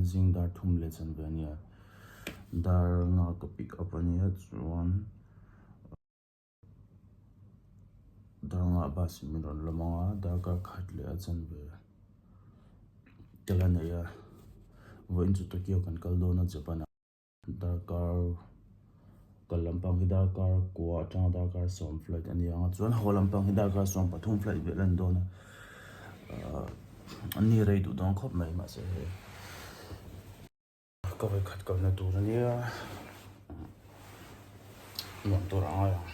hian zing dar thum leh chanve a nia dar nga ka pick up a nia chuan dar nga bus in min rawn lawm ang a darkar khat leh a chanve tel a nei a vawiin chu Tokyo kan kal dawn a Japan ah. Darkar kal lampang hi darkar kua atanga darkar sawm flight a ni ang a chuan haw lampang hi darkar 13 flight vel a ni dawn a ahh an ni rei duh dawn khawp mai mahse hei ka vawikhat kalna tur a nia nuam tur a ngai ang.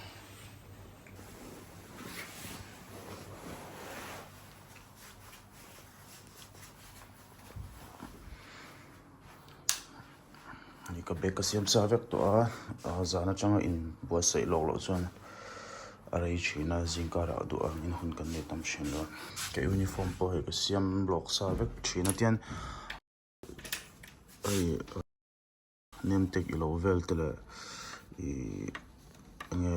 Hei ka bag ka siam sa vek tawh a ah zan atanga in buatsaih lawk loh chuan a rei thin a zing karah duh angin hun kan nei tam thin lo ka uniform pawh hei ka siam lawk sa vek thin a tian hei nem tek ilo vel te leh ihh enge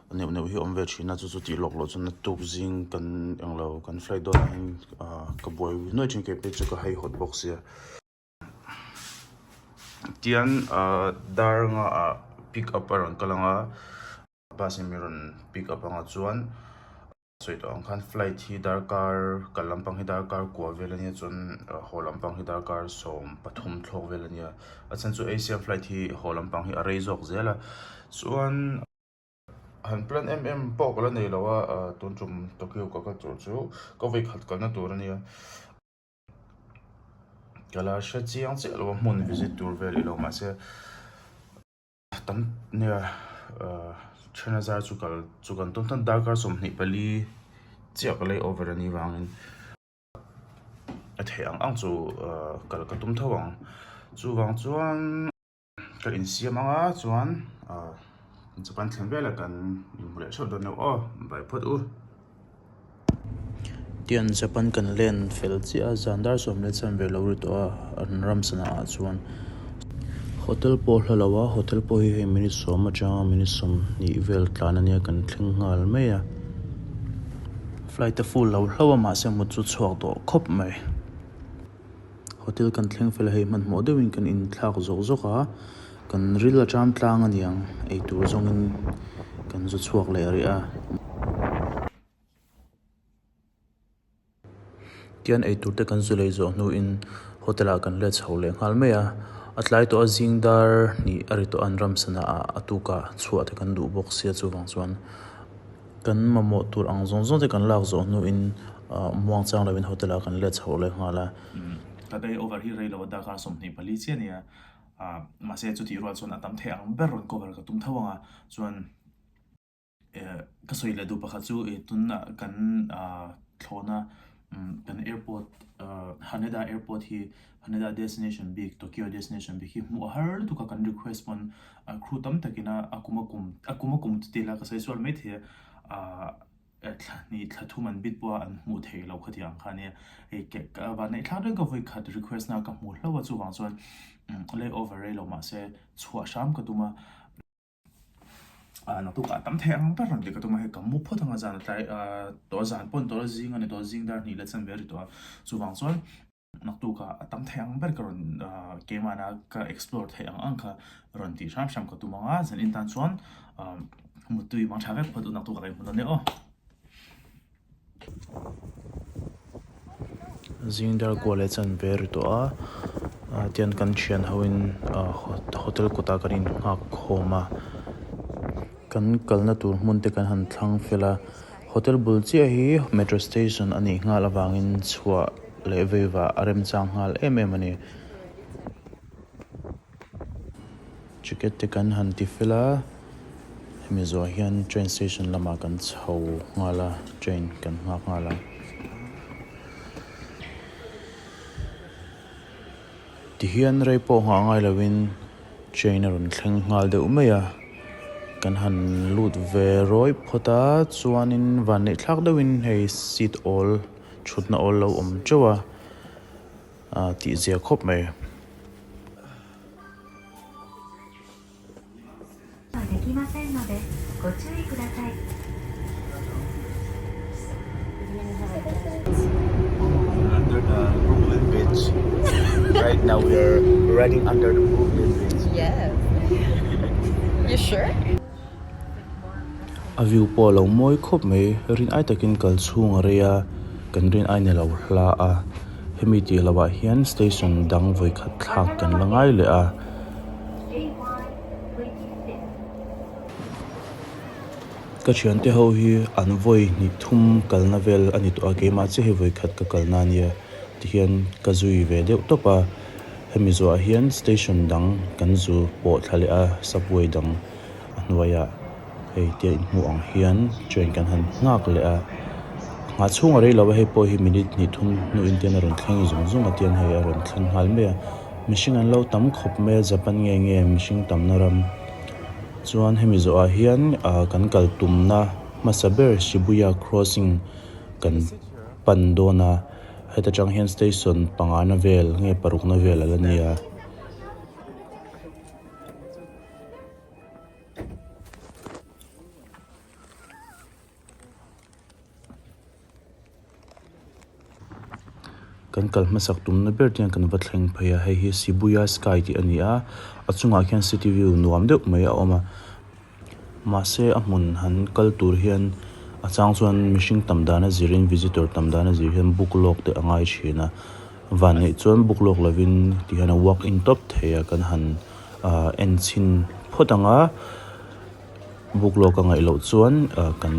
a neuh neuh hi a awm ve thin a chu chu tih lawk loh chuan a tuk zing kan englo kan flight dawnah hian ah ka buai nuai thin keipawh chu ka haihawt bawk sia. Tian ah dar nga ah pick up a rawn kal ang a bus in min rawn pick up ang a chuan sawi tawh ang khan flight hi darkar kal lampang hi darkar kua vel ania chuan haw lampang hi darkar 13 thlawk vel ania a chhan chu Asia flight hi haw lampang hi a rei zawk zel a chuan han plan em em pawh ka la nei lo a ah tun tum Tokyo ka kal tur chu ka vawikhat kalna tur ania. Ka la hre chiang chiah lo a hmun visit tur vel ilo mahse tam nia ahh then a zar chu kal chu kan tum tan darkar 24 chiah ka lei over anih vangin a theih ang ang chu ahh kal ka tum tho ang chuvang chuan. Ka insiam ang a chuan ah Japan thlen velah kan inhmu leh theuh dawn lo aw bai phawt u. Tian Japan kan len fel chiah a zan dar sawm leh chuan ve lo ri tawh a an ram sana ah chuan hotel pawh hla lo a hotel pawh hi hei minute sawm atanga minute 20 vel tlan ania kan thleng nghal mai a flight a full lo hlauh a mahse mut chu chhuak tawh khawp mai. Hotel kan thleng fel a hei hmanhmawh deuhin kan inthlak zawk zawk a kan ril a ṭam tlang a niang eitur zawngin kan zu chhuak leh rih a. Tian eitur te kan zu lei zawh hnuin hotel ah kan let chho leh nghal mai a a tlai tawh a zing dar hnih a ri tawh a an ram sana ah a tukah chhuah te kan duh bawk sia chuvang chuan. Kan mamawh tur ang zawng zawng te kan lak zawh hnuin ah muang chang lovin hotel ah kan let chhoh leh nghal a. Ka day over hi rei lo a darkar 24 chiah a nia ah mahse chutih rual chuan a tam theih ang ber rawn cover ka tum tho ang a chuan eh ka sawi leh duh pakhat chu eh tunah kan ah thlawhna kan airport ah Haneda airport hi Haneda destination bik Tokyo destination bik hi hmuh a har lutuk a kan request pawn crew tam takin a a kum a kum a kum a kum chuti la ka sawi sual maithei a ah thla hnih thla thum an bit pawh a an hmuh theih loh khatiang ang kha ania hei ka vanneih thlak reng ka vawi khat request na ka hmu hlauh a chuvang chuan layover rei lo mahse chhuah hram ka tum a. Ah naktuk ah tam thei ang ber rawn ti ka tum a hei ka mu phawt ang a zan a tlai ah tawh a zan pawn tawh a zing a ni tawh a zing dar hnih leh chanve a ri tawh a chuvang chuan naktuk ah a tam thei ang ber ka rawn ah keimahna ka explore theih ang ang kha rawn tih hram hram ka tum ang a zan in tan chuan ah muttui mang tha vek phawt u naktuk ah ka inhmu dawn nia aw. Zing dar kuah leh chan ve ri tawh a ah tian kan thian ho in ah hotel kawtah kan innghak khawm a kan kalna tur hmun te kan han thlang fel a hotel bul chiah hi metro station a nih nghal avangin chhuah leh vei vah a remchang nghal em em a ni. Ticket te kan han ti fel a hemi zawh hian train station lamah kan chho nghal a train kan nghak nghal a tihian rei pawh nghah ngai lovin train a rawn thleng nghal deuh mai a kan han lut ve rawih phawt a chuanin vanneih thlak deuhin hei seat awl thutna awl lo awm teuh a. Ah tih zia khawp mai. under the Brooklyn Bridge. Right now we are riding under the Brooklyn Bridge. Yes. You sure? A view pawh a lo mawi khawp mai, rin ai takin kal chhung a rei a, kan rin ai ni lo hla a, hemi tih loh ah hian station dang vawikhat thlak kan la ngai leh a. Ka thiante ho hi an vawi hnih thum kalna vel a ni tawh a, keimah chiah hi vawi khat ka kalna a nia tihian ka zui ve deuh tawp a, hemi zawhah hian station dang kan zu pawh thla leh a, subway dang a hnuaiah hei tia inhmuh ang hian train kan han nghak leh a, nghah chhung a rei lo a, hei pawh hi minute hnih thum hnuin te hian a rawn thleng zung zung a tihian hei a rawn thleng nghal mai a, mihring an lo tam khawp mai a, Japan nge nge mihring tamna ram. Chuan hemi zawhah hian ah kan kal tumna hmasa ber Shibuya crossing kan pan dawn a, heta tang hian station pangana vel nge parukna vel a la ni a. Kan kal hmasak tumna ber te hian kan va thleng phei a hei hi Shibuya sky tih a ni a a chungah khian city view nuam deuh mai a awm a mahse a hmun han kal tur hian a chang chuan mihring tam dan a zirin visitor tam dan a zir hian book lawk te a ngai thin a vanneih chuan book lawk lovin tihian a walk in tawp thei a kan han ah en chhin phawt ang a. Buk lawk a ngaih loh chuan kan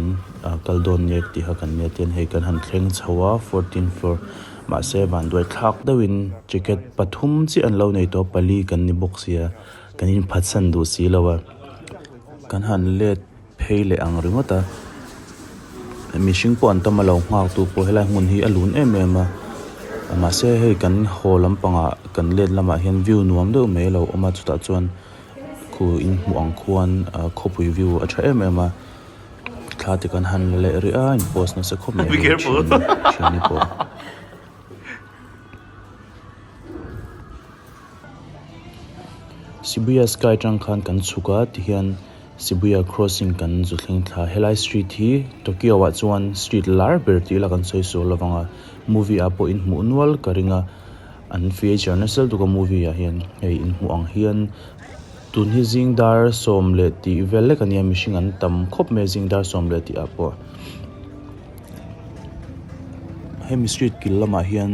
kal dawn nia tih kha kan nia tian hei kan han thleng chho a fourteen floor mahse vanduai thlak deuhin ticket pathum chiah an lo nei tawh a pali kan ni bawk sia kan inphatsan duh si lo a kan han let phei leh ang ringawt a mihring pawh an tam a lo nghak tu pawh helai hmun hi a lun em em a mahse hei kan haw lampangah kan let lamah hian view nuam deuh mai a lo awm a chutah chuan. Khu in hmuh ang khuan khawpui view a tha em em a thla te kan han la leh rih a in post nasa khawp mai hei thiani pawh. Shibuya sky atang khan kan chhuk a tihian Shibuya crossing kan zu thleng thla helai street hi Tokyo ah chuan street lar ber tih ila kan sawi sual lovang a movie ah pawh in hmuh nual ka ring a. An feature nasa lutuk a movie ah hian hei in hmuh ang hian tun hi zing dar sawm leh tih vel lek ania mihring an tam khawp mai a zing dar sawm leh tih ah pawh hemi street kil lamah hian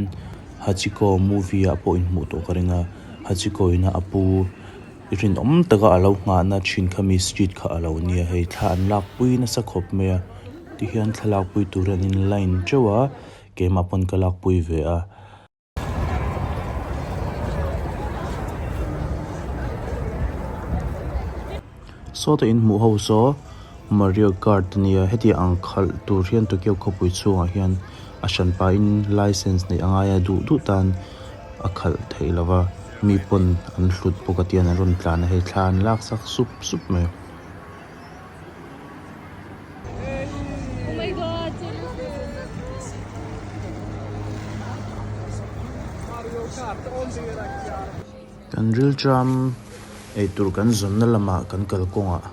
hachiko movie ah pawh in hmuh tawh ka ring a hachiko in a a pu rinawm taka a lo nghahna thin kha mi street kha a lo nia hei thla an lak pui nasa khawp mai a tihian thlalak pui tur hian an in line teuh a keimah pawn ka lak pui ve a. Sawta in hmuh ho saw Mario Kart ania heti ang khalh tur hian Tokyo khawpui chhungah hian a hran pahin license neih a ngai a duh duh tan a khalh theih lo va mi pawn an hlut bawk a tian an rawn tlan a hei thla an lak sak sup sup mai. Kan rilṭam eitur kan zawnna lamah kan kalkawngah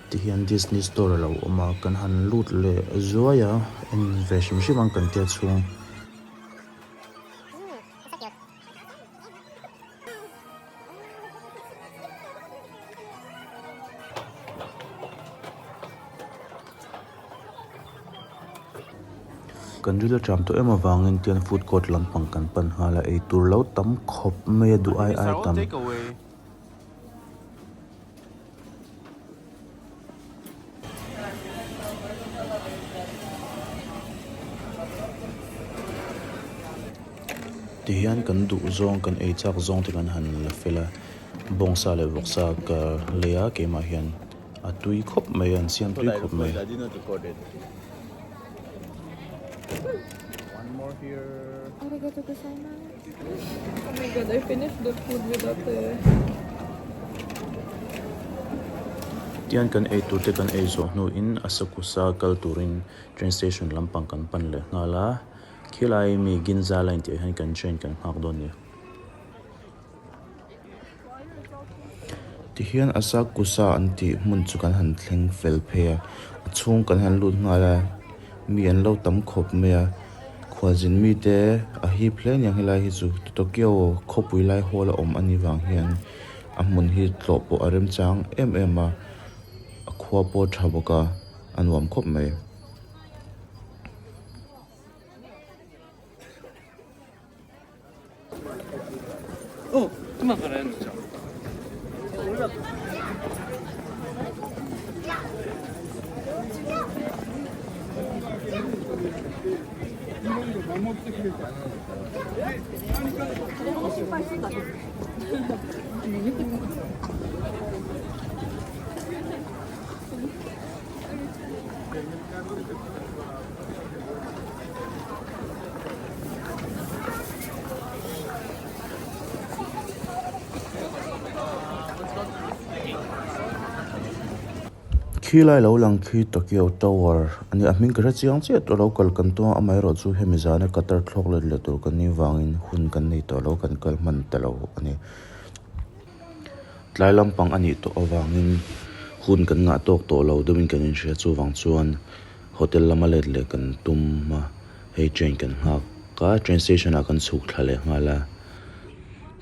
tihian Disney store a lo awm a, kan han lut leh zuai a, en ve hrim hrim ang kan tia chhung. Kan ril a ṭam tawh em avangin tian food court lampang kan pan nghal a, eitur lo tam khawp mai a duh ai ai tam. Tihian kan duh zawng kan ei chak zawng te kan han la fel a bawngsa leh vawksa ka lei a keimah hian a tui khawp mai a an siam tui khawp mai. Tian kan ei tur te kan ei zawh hnuin Asakusa kal turin train station lampang kan pan leh nghal a, khilai mi Ginza line tih ah hian kan train kan nghak dawn a ni. Tihian Asakusa an tih hmun chu kan han thleng fel phei a, a chhung kan han lut nghal a, mi an lo tam khawp mai a. Khualzin mite a hip hle aniang helai hi chu Tokyo khawpui lai hawl a awm anih vang hian a hmun hi tlawh pawh a remchang em em a a khua pawh a tha bawk a a nuam khawp mai. Khi lai lo lang khi Tokyo Tower a ni a hming ka hre chiang chiah tawh lo kal kan tum a amaherawh chu hemi zana Qatar thlawk let leh tur kan nih vangin hun kan nei tawh lo kan kal hman ta lo a ni. Tlai lampang a nih tawh avangin hun kan ngah tawk tawh lo deuhin kan inhria chuvang chuan hotel lama let leh kan tum a hei train kan nghak a train station ah kan chhuk thla leh nghal a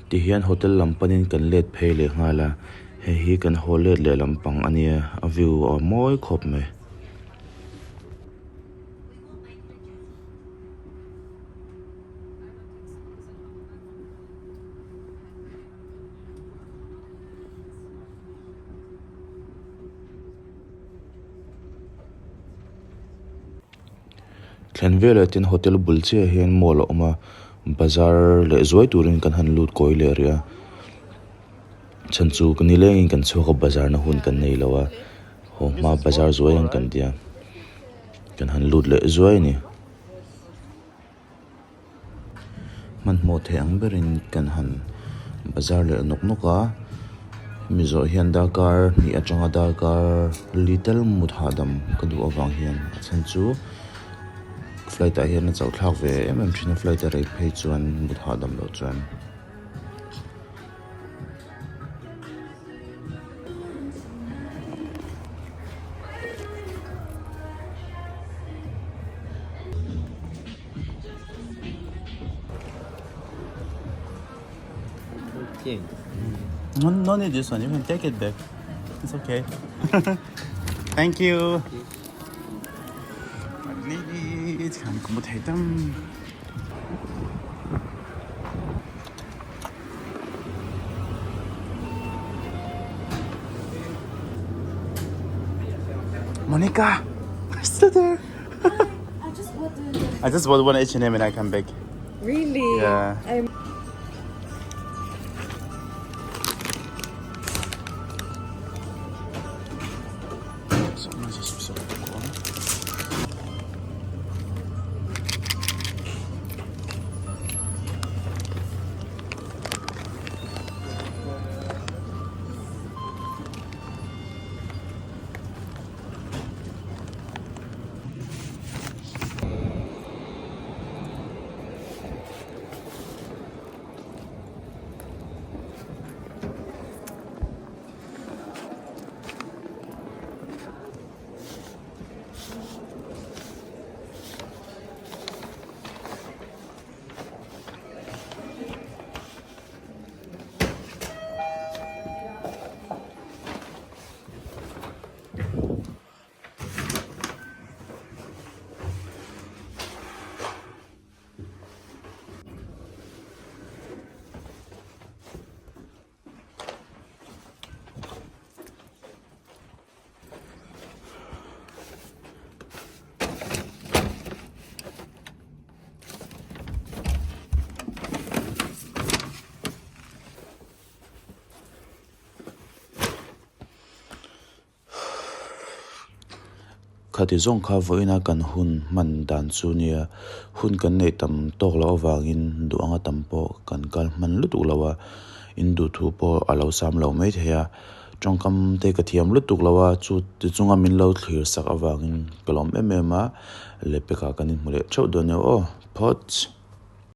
tihian hotel lam panin kan let phei leh nghal a hei hi kan haw let leh lampang a nia a view a mawi khawp mai. Thlen velah tin hotel bul chiah hian mall a awm a bazar leh zuai turin kan han lut kawi leh rih a chhan chu nilengin kan chhuak a bazar na hun kan nei lo a haw hma bazar zuai ang kan tia kan han lut leh zuai a ni. Hmanhmawh theih ang berin kan han bazar leh nawk nawk a hemi zawh hian darkar hnih atanga darkar li tel mut hahdam ka duh avang hian a chhan chu flight ah hian a chauh thlak ve em em thin a flight a rei phei chuan mut hahdam loh chuan. No, no need this one. You can take it back. It's okay. Thank you. Monica, we're still there. I just bought the. I just bought one H&M and I come back. Really? Yeah. I'm Khati zawng kha vawiina kan hun hman dan chu nia hun kan neih tam tawk loh avangin duh anga tam pawh kan kal hman lutuk lo a in duh thu pawh a lo sam lo mai thei a tawngkam te ka thiam lutuk lo a chu ti chunga min lo thlir sak avangin ka lawm em em a lehpekah kan inhmu leh theuh dawn nia aw phawt.